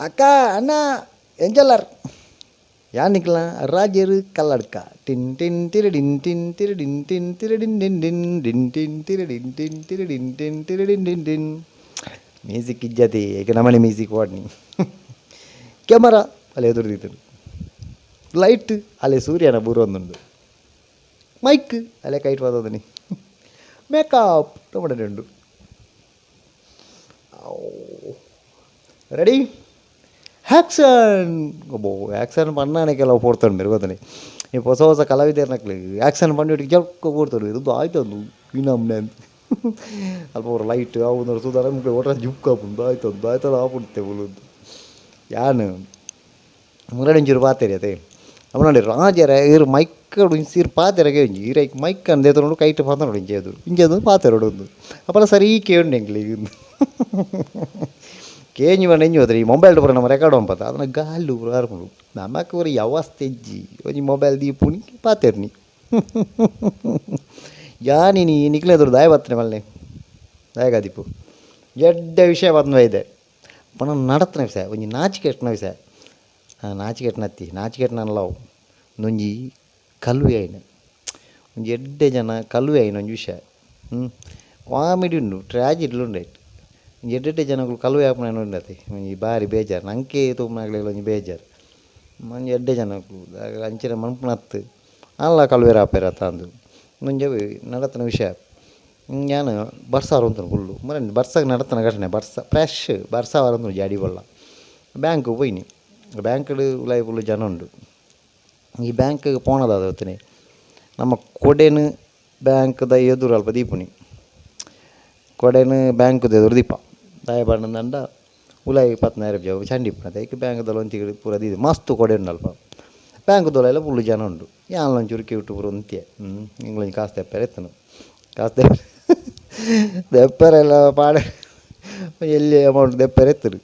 ಅಕ್ಕ ಅಣ್ಣ ಎಂಜಲ್ಲರ್ ಯಾನಿಕ್ಲ ರಾಜರು ಕಲ್ಲಡ್ಕ ಟಿನ್ ಟಿನ್ ತಿರಿಡಿನ್ ಟಿನ್ ತಿರಿಡಿನ್ ಟಿನ್ ತಿರಿಡಿನ್ ಡಿನ್ ಡಿನ್ ಡಿನ್ ಟಿನ್ ತಿರಿಡಿನ್ ಟಿನ್ ತಿರಿಡಿನ್ ಟಿನ್ ತಿರಿಡಿನ್ ಡಿನ್ ಡಿನ್ ಮ್ಯೂಸಿಕ್ ಇಜ್ಜತಿ ಏಕ ನಮನೆ ಮ್ಯೂಸಿಕ್ ವಾಡ್ನಿ ಕ್ಯಾಮರಾ ಅಲ್ಲೇ ಎದುರು ಲೈಟ್ ಅಲ್ಲೇ ಸೂರ್ಯನ ಬೂರೊಂದುಂಡು ಮೈಕ್ ಅಲ್ಲೇ ಕೈಟ್ ವಾದೋದನಿ ಮೇಕಪ್ ತಗೊಂಡು ರೆಡಿ ಆ್ಯಕ್ಷನ್ ಒಬ್ಬ ಆ್ಯಕ್ಷನ್ ಪಣ್ಣಾನೆ ಕೆಲವು ಪೋಡ್ತಾನೆ ಬೇರೆ ಗೊತ್ತನೆ ಈ ಹೊಸ ಹೊಸ ಕಲಾವಿದರ್ನಕ್ಲೆ ಆ್ಯಕ್ಷನ್ ಪಂಡಿಟ್ಟು ಜಲ್ಕ ಪೋಡ್ತಾರೆ ಇದು ಆಯ್ತು ಅದು ಇನ್ನೊಮ್ಮೆ ಅಲ್ಪ ಅವ್ರ ಲೈಟ್ ಅವು ಸುಧಾರ ಮುಖ ಒಟ್ಟ ಜುಕ್ ಆಪುಂಡು ಆಯ್ತು ಒಂದು ಆಯ್ತದ ಆಪುಂತೆ ಬುಲುಂದು ಯಾನು ಮುರಡಿಂಚೂರು ಪಾತೆರಿ ಅದೇ ಅವನಲ್ಲಿ ರಾಜರ ಇರು ಮೈಕ್ ಸೀರ್ ಪಾತೆರಗೆ ಒಂಜಿ ಈರೈಕ್ ಮೈಕ್ ಅಂದೆ ತಗೊಂಡು ಕೈಟ್ ಪಾತನೋಡು ಇಂಚೆ ಅದು ಇಂಚೆ ಅದು ಪಾತೆರಡು ಒಂದು ಅಪ್ಪಲ ಸರಿ ಕೇಂಡು ಎಂಕ್ಲೆಗ್ ಕೇಂಜಿ ಪಂಡ ಎಂಜಿ ಹೋದ್ರೆ ಈ ಮೊಬೈಲ್ ಪೂರ ನಮ್ಮ ರೆಕಾರ್ಡ್ ಪತ್ತ ಅದನ್ನ ಗಾಲು ಪೂರ ಆರ್ಪುಂಡು ನಮಕ್ ಪೂರ ಯಾವಸ್ತೆ ಇಜ್ಜಿ ಒಂಜಿ ಮೊಬೈಲ್ ದೀಪುನಿ ಪಾತೆರ್ನಿ ಯಾನಿನಿ ನಿಕ್ಲೆ ಎದುರು ದಾಯ ಬತ್ತನೆ ಮಲ್ಲೆ ದಾಯಗಾದಿಪ್ಪು ಎಡ್ಡೆ ವಿಷಯ ಬತ್ತನ ಇದೆ ಪಣ ನಡತನ ವಿಷಯ ಒಂಜಿ ನಾಚಿಕೆಟ್ನ ವಿಷಯ ನಾಚಿಕೆಟ್ನ ಅತ್ತಿ ನಾಚಿಕೆಟ್ನ ಲವ್ ಒಂಜಿ ಕಲ್ವೆ ಆಯ್ನ ಒಂಜಿ ಎಡ್ಡೆ ಜನ ಕಲ್ವೆ ಆಯ್ನ ಒಂಜಿ ವಿಷಯ ಕಾಮಿಡಿ ಉಂಡು ಟ್ರ್ಯಾಜಿಡ್ಲು ಉಂಡು ಐಟ್ ಒಂಜಿ ಎಡ್ಡೆಡ್ಡೆ ಜನಗಳು ಕಲ್ವೆ ಆಪುನ ಉಂಡತೆ ಒಂಜಿ ಬಾರಿ ಬೇಜಾರು ನಂಕೆ ತೂಪುನಾಗ್ಲೆಗ್ ಒಂಜಿ ಬೇಜಾರು ಒಂಜಿ ಎಡ್ಡೆ ಜನಕ್ಕುಲು ಅಂಚಿನ ಮನ್ಪುನತ್ತು ಅಲ್ಲ ಕಲ್ವೆರ್ ಆಪೆರ್ ಅತ್ತ ಅಂದು ಒಂಜಿ ನಡತನ ವಿಷಯ ಯಾನ್ ಬರ್ಸ ಉಂತುಂಡು ಫುಲ್ಲು ಮರ ಬರ್ಸಗ್ ನಡತನ ಘಟನೆ ಬರ್ಸ ಫ್ರೆಶ್ ಬರ್ಸ ಬರೊಂದುಂಡು ಜಾಡಿ ಬೊಲ್ಲ ಬ್ಯಾಂಕ್ ಪೋಯಿನಿ ಬ್ಯಾಂಕ್ಡ್ ಉಲಾಯಿ ಫುಲ್ಲು ಜನ ಉಂಡು ಈ ಬ್ಯಾಂಕ್ಗ್ ಪೋಣದಾದ ಒತ್ತನೆ ನಮ್ಮ ಕೊಡೆನ್ ಬ್ಯಾಂಕ್ದ ಎದುರು ಅಲ್ಪ ದೀಪುನಿ ಕೊಡೆನ್ ಬ್ಯಾಂಕ್ದ ಎದುರು ದೀಪ ದಾಯೆ ಪಂಡಂಡ ಉಲಾಯಿ ಪತ್ನಾಯಿರ ಜಾವು ಚಂಡಿ ಇಪ್ಪುನತೆ ಐಕ್ ಬ್ಯಾಂಕ್ದ ಒಂಚಿ ಪೂರ ದೀದ್ ಮಸ್ತ್ ಕೊಡೆ ಉಂಡು ಅಲ್ಪ ಬ್ಯಾಂಕ್ದ ಉಲಾಯಿಲ ಫುಲ್ಲು ಜನ ಉಂಡು ಯಾನ್ಲ ಒಂಚೂರು ಕ್ಯೂಟ್ ಪೂರ ಉಂತಿಯೆ ಎಂಕ್ಲೊಂಜಿ ಕಾಸ್ ದೆಪ್ಪೆರೆ ಇತ್ತುಂಡು ಕಾಸ್ ದೆಪ್ಪೆರೆಲ ಪಾಡೆ ಎಲ್ಯ ಅಮೌಂಟ್ ದೆಪ್ಪೆರೆ ಇತ್ತುಂಡು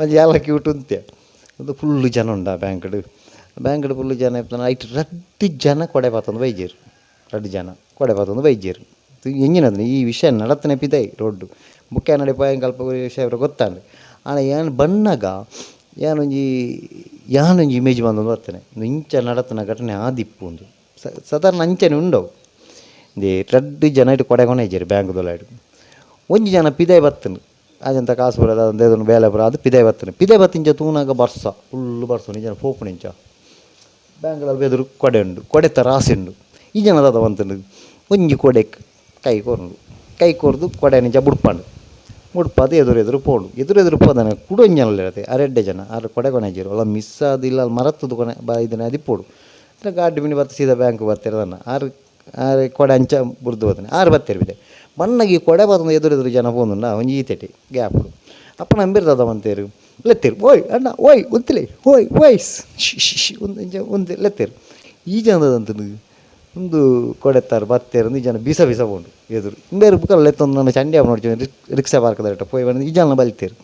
ಒಂಜಿ ಯಾನ್ಲ ಕ್ಯೂಟ್ ಉಂತಿಯೆ ಉಂದು ಫುಲ್ಲು ಜನ ಉಂಡು ಆ ಬ್ಯಾಂಕ್ಡ್ ಬ್ಯಾಂಕ್ಡ್ ಫುಲ್ಲು ಜನ ಇಪ್ಪುನ ಐಟ್ ರಡ್ಡ್ ಜನ ಕೊಡೆ ಪತ್ತೊಂದು ಬೈಜೆರ್ ರಡ್ಡ್ ಜನ ಕೊಡೆ ಪತ್ತೊಂದು ಬೈಜೆರ್ ಎಂಚಿನದ ಈ ವಿಷಯ ನಡತನೆ ಪಿದಯಿ ರೋಡ್ಡು ಬೊಕ್ಕ ಯಾನ್ ಅಡೆ ಪೋಯಿ ಅಲ್ಪ ವಿಷಯ ಗೊತ್ತಾಂಡ್ ಆಂಡ ಯಾನ್ ಬನ್ನಗ ಯಾನೊಂಜಿ ಯಾನೊಂಜಿ ಇಮೇಜ್ ಬಂದೊಂದು ಬರ್ತೇನೆ ಇಂಚ ನಡತನ ಘಟನೆ ಆದಿಪ್ಪು ಉಂದು ಸಾಧಾರಣ ಅಂಚನೆ ಉಂಡವು ಇಂದೇ ರಡ್ಡ್ ಜನ ಇಟ್ಟು ಕೊಡೆ ಕೊನೈಜೆರ್ ಬ್ಯಾಂಕ್ದೊಳಾಯ್ಡ್ ಒಂಜಿ ಜನ ಪಿದಯಿ ಬತ್ತುಂಡು ಆಜಂತ ಕಾಸು ಪೂರ ದಾದ ಬೇಲೆ ಪೂರ ಅದು ಪಿದಯಿ ಬತ್ತುಂಡು ಪಿದಯಿ ಬತ್ತಿ ಇಂಚ ತೂನಗ ಬರ್ಸ ಫುಲ್ಲು ಬರ್ಸ ಈ ಜನ ಪೋಪುಂಡು ಇಂಚ ಬ್ಯಾಂಕ್ದ ಅಲ್ಪ ಎದುರು ಕೊಡೆ ಉಂಡು ಕೊಡೆತ ರಾಸಿ ಉಂಡು ಈ ಜನ ದಾದ ಮಂತುಂಡು ಒಂಜಿ ಕೊಡೆಕ್ ಕೈ ಕೊರುಂಡು ಕೈ ಕೊರ್ದು ಕೊಡೆನ್ ಇಂಚ ಬುಡ್ಪಂಡು ಬುಡ್ಪಾದ್ ಎದುರು ಎದುರು ಪೋಂಡು ಎದುರು ಎದುರು ಪೋದನ ಕುಡ ಒಂಜಿ ಜನ ಉಲ್ಲೆರ್ ಅತೆ ಅರೆಡ್ಡೆ ಜನ ಆರ್ ಕೊಡೆ ಕೊನೈಜೆರ್ ಒಲ ಮಿಸ್ ಆದ್ ಇಲ್ಲ ಮರತುದು ಕೊನೆ ಇದನ್ನ ಆದಿಪ್ಪೊಡು ಗಾಡಿ ಮಿನಿ ಬತ್ತ್ ಸೀದಾ ಬ್ಯಾಂಕ್ ಬತ್ತೆರ್ ದಾನ್ನ ಆರ್ ಆರ್ ಕೊಡೆ ಅಂಚ ಬುರ್ದು ಪೋತನೆ ಆರ್ ಬತ್ತೆರ್ ಪಿದಯಿ ಬನ್ನಗ ಈ ಕೊಡೆ ಬತ್ತೊಂದು ಎದುರು ಎದುರು ಜನ ಪೋವೊಂದುಂಡ ಒಂಜಿ ಈತೆಟೆ ಗ್ಯಾಪ್ ಅಪ್ಪನ ಅಂಬೆರ್ ದಾದ ಮಂತೇರು ಲೆತ್ತೆರ್ ಓಯ್ ಅಣ್ಣ ಓಯ್ ಉಂತುಲೆ ಓಯ್ ಓಯ್ ಶ್ ಇಂಚ ಉಂತು ಲೆತ್ತೆರ್ ಈ ಜನ ದಾದ ಉಂದು ಕೊಡೆತ್ತಾರ್ ಬತ್ತೆರ್ ಈ ಜನ ಬೀಸ ಬೀಸ ಪೋಂಡು ಎದುರು ಇಂಬೆರ್ ಬುಕ್ಕ ಲೆತ್ತೊಂದು ನನ್ನ ಚಂಡಿ ಆಪುನ ರಿಕ್ಷಾ ಪಾರ್ಕ್ದ ಪೋಯಿ ಪಂಡ ಈ ಜನ ಬಲ್ತೆರ್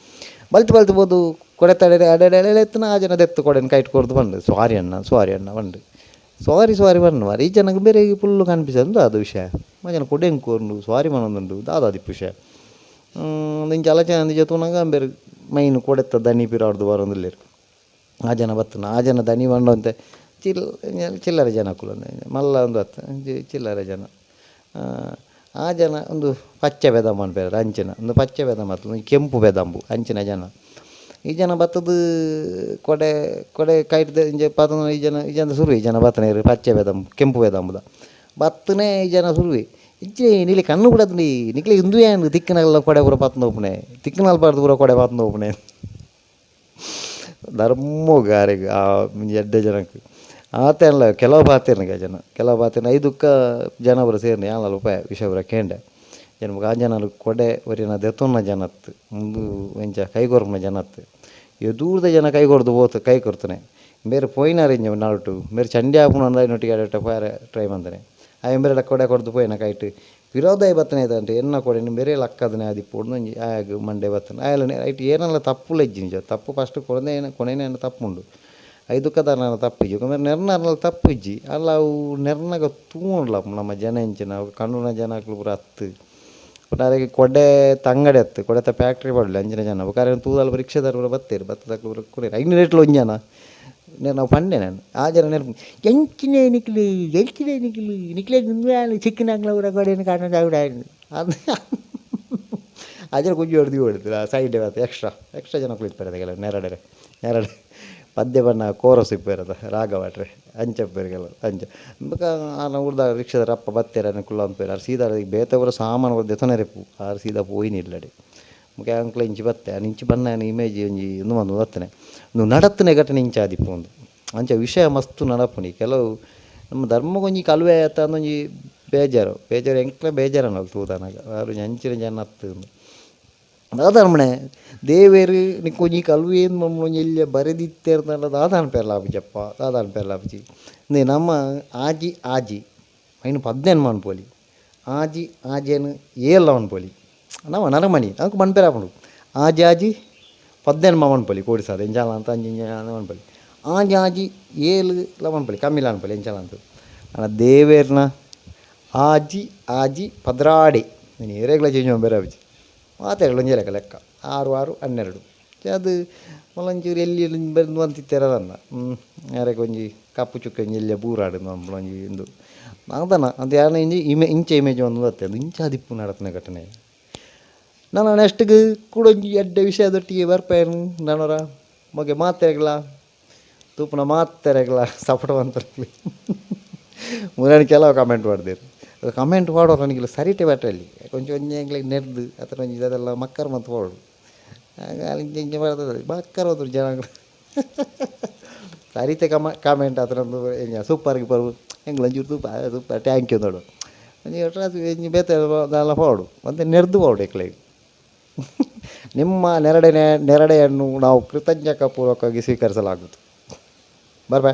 ಬಲ್ತ್ ಬಲ್ತ್ ಪೋದು ಕೊಡೆತ್ತಡೆ ಅಡೆ ಅಡೆ ಲೆತ್ತುನ ಆ ಜನ ದೆತ್ತು ಕೊಡೆನ್ ಕೈಟ್ ಕೊರ್ದು ಪಂಡು ಸಾರಿ ಅಣ್ಣ ಸಾರಿ ಅಣ್ಣ ಪಂಡು ಸಾರಿ ಸಾರಿ ಪಂಡು ಮಾರ್ರೆ ಈ ಜನಕ್ ಬೇರೆ ಫುಲ್ಲು ಕನ್ಫ್ಯೂಷನ್ ದಾದ ವಿಷಯ ಮ ಜನ ಕೊಡೆಂಗ್ ಕೊರ್ಂಡು ಸಾರಿ ಪನೊಂದುಂಡು ದಾದ ವಿಷಯ ಇಂಚ ಆಲೋಚನೆ ಇಂಚ ತೂನಗ ಅಂಬೆರ್ ಮೈನ್ ಕೊಡೆತ್ತ ದನಿ ಪಿರಾಡ್ದು ಬರೊಂದುಲ್ಲೆರ್ ಆ ಜನ ಬತ್ತುನ ಆ ಜನ ದನಿ ಪಂಡ ಒಂತೆ ಚಿಲ್ಲರೆ ಜನಕ್ಕುಲು ಮಲ್ಲ ಒಂದು ಅತ್ತ್ ಒಂಜಿ ಚಿಲ್ಲರೆ ಜನ ಆ ಜನ ಒಂದು ಪಚ್ಚೆ ಬೆದಂಬು ಪನ್ಪೆರ್ ಅಂಚಿನ ಒಂದು ಪಚ್ಚೆ ಬೆದಂಬು ಅತ್ತ್ ಒಂಜಿ ಕೆಂಪು ಬೆದಂಬು ಅಂಚಿನ ಜನ ಈ ಜನ ಬತ್ತುದು ಕೊಡೆ ಕೊಡೆ ಕೈಟ್ ಇಂಚ ಪತೊಂದು ಈ ಜನ ಈ ಜನ ಸುರುವೆ ಈ ಜನ ಬತ್ತನೆ ಪಚ್ಚೆ ಬೆದಂಬು ಕೆಂಪು ಬೆದಂಬುದ ಬತ್ತನೆ ಈ ಜನ ಸುರುವೆ ಇಜ್ಜೆ ನಿಲೆ ಕಣ್ಣು ಬುಡತ್ಂಡ್ ನಿಕ್ಲೆ ಇಂದುವೆ ಆಂಡ್ ತಿಕ್ಕನಲ್ಲ ಕೊಡೆ ಪೂರ ಪತ್ತೊಂದು ಪೋಪುನೆ ತಿಕ್ಕನಲ್ಪ ಪೂರ ಕೊಡೆ ಪತ್ತೊಂದು ಪೋಪುನೆ ಧರ್ಮೊಗು ಆರೆಗ್ ಆ ಒಂಜಿ ಎಡ್ಡೆ ಜನಕ್ ಆತೆ ಅಲ್ಲ ಕೆಲವು ಪಾತೆರ್ನ ಜನ ಕೆಲವು ಪಾತೆರ್ನ ಐದುಕ್ಕ ಜನ ಪೂರ ಸೇರ್ಂಡ್ ಯಾನ್ಲ ಉಪಾಯ ವಿಷಯ ಪೂರ ಕೇಂಡೆ ಜನ ಆ ಜನ ಕೊಡೆ ಒರಿನ ದೆತೊನ್ನ ಜನತ್ ಉಂದು ಎಂಚ ಕೈ ಕೊರ್ಪುನ ಜನತ್ ಎದೂರ್ದ ಜನ ಕೈ ಕೊರ್ದು ಪೋತು ಕೈ ಕೊರ್ತನೆ ಬೇರೆ ಪೋಯಿನಾರ್ ಇಂಚ ನಡುಟು ಮೇರ್ ಚಂಡಿ ಆಪುನ ಅಂದಾಯಿನೊಟ್ಟಿಗೆ ಅಡೆಟ ಪೋಯೆರೆ ಟ್ರೈ ಮಂತನೆ ಆಯೆ ಇಂಬೆರೆಡ ಕೊಡೆ ಕೊರ್ದು ಪೋಯಿನ ಕೈಟ್ ವಿರೋಧ ಬತ್ತನೆ ದಂಟೆ ಎನ್ನ ಕೊಡೆನ್ ಬೇರೆ ಲಕ್ಕದನೆ ಆದಿಪ್ಪೊಡು ಒಂಜಿ ಆಯಗ್ ಮಂಡೆ ಬತ್ತನೆ ಆಯಲ ಐಟ್ ಏನಲ ತಪ್ಪುಲ ಇಜ್ಜಿ ನಿಜ ತಪ್ಪು ಫಸ್ಟ್ ಕೊರನೆ ಕೊನೆನ ತಪ್ಪುಂಡು ಐದುಕ್ಕದ ನನ್ನ ತಪ್ಪು ಇಜ್ಜಿ ಮೇರ್ ನೆರ್ನ ತಪ್ಪು ಇಜ್ಜಿ ಅಲ್ಲ ಅವು ನೆರ್ನಗ ತೂಂಡ್ಲ ನಮ್ಮ ಜನ ಎಂಚಿನ ಕಣ್ಣುನ ಜನಕ್ಲು ಪೂರ ಅತ್ತು ಪಂಡ ಕೊಡೆ ತಂಗಡೆ ಅತ್ತು ಕೊಡೆತ ಫ್ಯಾಕ್ಟ್ರಿ ಪಡಲಿ ಅಂಚಿನ ಜನ ಬೊಕ ಅರೆನ ತೂದಲ್ಪ ರಿಕ್ಷಾದಾರ್ ಪೂರ ಬತ್ತೇರು ಬತ್ತದಕ್ಲು ಪೂರ ಕೊರಿಯೆರ್ ಐನ್ ರೇಟ್ಲ ಒಂಜಿ ಜನ ನಾವು ಪಂಡೆ ನಾನು ಆ ಜನ ನೆನಪು ಎಂಚಿನ ನಿಕ್ಲು ಎಂಚಿನ ನಿಕ್ಲು ನಿಕ್ಲೆ ಚಿಕ್ಕನಾಗ್ಲ ಪೂರ ಕೊಡೆನ ಕಾರಣ ಅದು ಆ ಜನ ಕುಂಜಿ ಹೊಡೆದು ಹೊಡೆದು ಸೈಡ್ ಎಕ್ಸ್ಟ್ರಾ ಎಕ್ಸ್ಟ್ರಾ ಜನ ಕುಳಿತಾರೆ ಕೆಲವು ನೆರಡೆ ನೆರಡೆ ಪದ್ಯ ಬಣ್ಣ ಕೋರಸ್ ಇಪ್ಪೇರದ ರಾಗ ವಾಟ್ರೆ ಅಂಚ ಇಪ್ಪೇರು ಅಂಚ ಬೊಕ ಆನ ಊರ್ದ ರಿಕ್ಷಾದ ಅಪ್ಪ ಬತ್ತೇರ ಕುಲ್ಲ ಅನ್ಪೇರು ಆರು ಸೀದಾ ಬೇತೆ ಪೂರ ಸಾಮಾನು ಪೂರ ದೆತೊನೆರೆಪ್ಪು ಆರು ಸೀದಾ ಪೋಯಿನಿ ಇಲ್ಲಡೆ. ಬೊಕ ಅಂಕ್ಲ ಇಂಚಿ ಬತ್ತೆ ಆನ್ ಇಂಚಿ ಬನ್ನ ಇಮೇಜ್ ಒಂಜಿ ಉಂದು ಮಂದು ಬತ್ತನೆ ಉಂದು ನಡತ್ತನೆ ಘಟನೆ ಇಂಚ ಆದಿಪ್ಪು ಉಂದು ಅಂಚ ವಿಷಯ ಮಸ್ತ್ ನಡಪುನಿ. ಕೆಲವು ನಮ್ಮ ಧರ್ಮಗೊಂಜಿ ಕಲುವೆ ಆತ ಒಂಜಿ ಬೇಜಾರು ಬೇಜಾರು ಎಂಕ್ಲ ಬೇಜಾರನ್ನಲ್ಲ ತೂದನಗ ಆರು ಅಂಚಿನ ಜನ ಅತ್ತು ದಾದಾನ್ಮಣೆ ದೇವೇರು ನಿಕ್ಕೊಂಜಿ ಕಲ್ವೇನು ಮಮ್ಮೊಂಜಿ ಎಲ್ಯ ಬರೆದಿತ್ತೇರ್ನಲ್ಲ ದಾದಾನ್ ಪೇರ್ಲಾಪುಜಪ್ಪ ದಾದಾನ್ ಪೇರ್ಲಾಪುಜಿ ಇಂದೇ ನಮ್ಮ ಆಜಿ ಆಜಿ ಐನು ಪದ್ನೆನ್ ಮನ್ಪೊಲಿ ಆಜಿ ಆಜೆನ್ ಏಲ್ಲ ಮನ್ಪೊಲಿ ನಮ್ಮ ನರಮಣಿ ಅಂಕು ಮನ್ಪೇರಾಪುಂಡು ಆಜಿ ಆಜಿ ಪದ್ನೆನ್ ಮನ್ಪೊಲಿ ಕೋಡಿ ಸಾದ ಎಂಚಾಲ ಅಂತ ಅಂಚಿ ಇಂಚ ಮನ್ಪೊಲಿ ಆಜಿ ಆಜಿ ಏಳು ಲ ಮನ್ಪೊಲಿ ಕಮ್ಮಿಲ ಅನ್ಪೊಲಿ ಎಂಚಾಲ ಅಂತ. ಆಂಡ ದೇವೇರ್ನ ಆಜಿ ಆಜಿ ಪದ್ರಾಡೆ ನೀನು ಏರೆಗ್ಲ ಚೇಂಜ್ ಮನ್ಪೆರಾಪುಜಿ ಮಾತೆರ್ಲ ಒಂಜೇ ಲೆಕ್ಕ ಲೆಕ್ಕ 6 6 12 ಅದು ಒಂಚೂರು ಎಲ್ಲಿ ಬರೆದು ಅಂತಿತ್ತೆರದನ್ನ ಯಾರಿಗೆ ಒಂಜಿ ಕಪ್ಪು ಚುಕ್ಕೆ ಒಂಜಿ ಎಲ್ಲಿಯ ಬೂರಾಡು ಒಂಜಿ ಇಂದು ನಾದನ ಅದು ಯಾರನ್ನ ಇಂಜಿ ಇಮೆ ಇಂಚ ಇಮೇಜ್ ಒಂದು ಬತ್ತೆ ಅದು ಇಂಚ ದಿಪ್ಪು ನಡತನ ಘಟನೆ. ನಾನು ನೆಕ್ಸ್ಟ್ಗೆ ಕೂಡ ಒಂಜಿ ಎಡ್ಡೆ ವಿಷಯದೊಟ್ಟಿಗೆ ಬರ್ಪೇನು ನಾನೊರ ಮಗೆ ಮಾತೆರೆಗ್ಲ ತೂಪುನ ಮಾತೆರೆಗ್ಲ ಸಪೋರ್ಟ್ ಮಂತೊಲಿ ಮುರಾಣಿ ಕೆಲವು ಕಮೆಂಟ್ ಮಾಡ್ದೇರು ಕಮೆಂಟ್ ಮಾಡೋರು ನನಗೆ ಸರಿಟೆ ಬ್ಯಾಟ್ರಲ್ಲಿ ಕೊಂಚ ಒಂಜಿ ಎಂಕ್ಲೆಗ್ ನೆರ್ದು ಅತ್ರ ಒಂಜಿ ಅದೆಲ್ಲ ಮಕ್ಕರ್ ಮಂತ್ ಪೋಡು ಇಂಚ ಇಂಚ ಬರ್ತದೆ ಮಕ್ಕರ್ ಹೋದ್ರು ಜನಗಳು ಸರಿತೆ ಕಮೆಂಟ್ ಅತ್ರ ಎಂಜ ಸೂಪರ್ಗೆ ಬರು ಎಂಕ್ಲ ಒಂಚೂರು super super thank you ನೋಡು ಒಂಜಿ ಒಂಜಿ ಬೇತೆ ದಾಲ ಪೋಡು ಮತ್ತು ನೆರ್ದು ಪೋಡು ಎಂಕ್ಲೆಗ್. ನಿಮ್ಮ ನೆರಡೆಯನ್ನು ನಾವು ಕೃತಜ್ಞತಾಪೂರ್ವಕವಾಗಿ ಸ್ವೀಕರಿಸಲಾಗುವುದು. ಬರ್ಬಾ.